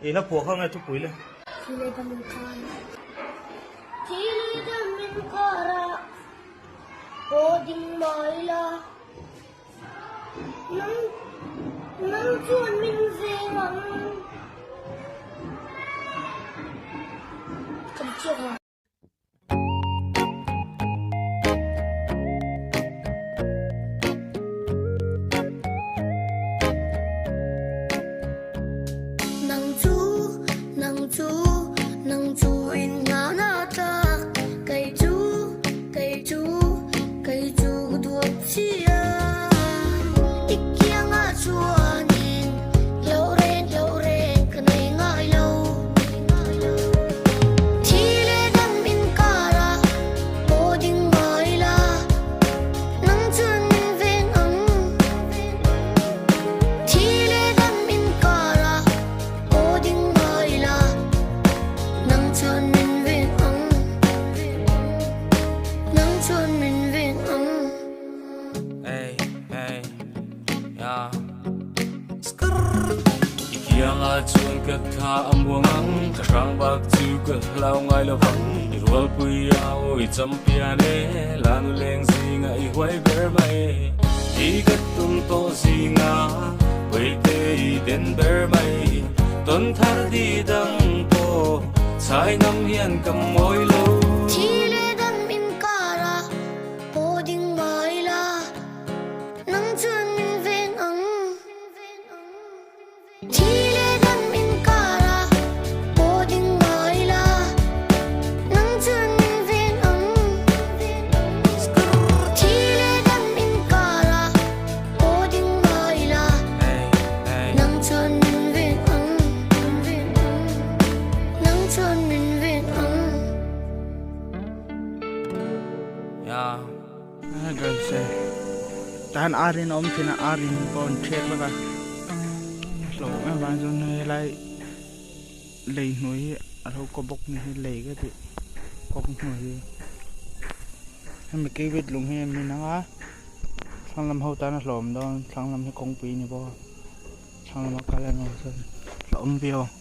I hla phuah kha nge thupui le? Thi leh dam in kar ah. Thi leh dam in kar ah haw ding mai la. Nang nang chuan min veng ang. Ka ti chiak a. Nang chu, nang chu, nang chu in nghahna tlak Kei chu, kei chu, kei chu ka duat chia I kiangah chuanin hlauh reng hlauh reng ka nei ngai lo. Thi leh dam inkarah pawh ding ngai la, nang chuan min veng ang. Thi leh dam inkarah pawh ding ngai la, nang chuan min veng ang. Nang chuan min veng ang. Hey, hey, yeah. I kianga chuan ka tha a muang ang, ka hrang bak chu ka hlau ngai lo vang. I rualpui a aw i champion e, lanu leng zinga i huai ber mai. I ka tum tawh zinga, puite i den ber mai. Tawn thar di dang pawh, chhai ngam hian ka mawi lo. Thi leh dam inkara pawh ding ngai la. Nang chuan min veng ang. Thi leh dam inkara pawh ding ngai la. Nang chuan min veng ang. Thi leh dam inkara pawh ding ngai la. Nang chuan min veng ang. Nang chuan min veng ang. Yeah. Guys tahan arin a awm thin a arin pawh an ṭhiat vek a hlauh em avang chuan helai lei hnuai hi a lo kaw bawk ni hi lei ka tih kawng hnuai hi hemi keivit lung hi a min ang a thlang lam ho tan a hlawm dawn thlang lam hi kawngpui a ni bawk a thlang lama kal erawh chuan hlauhawm viau ang.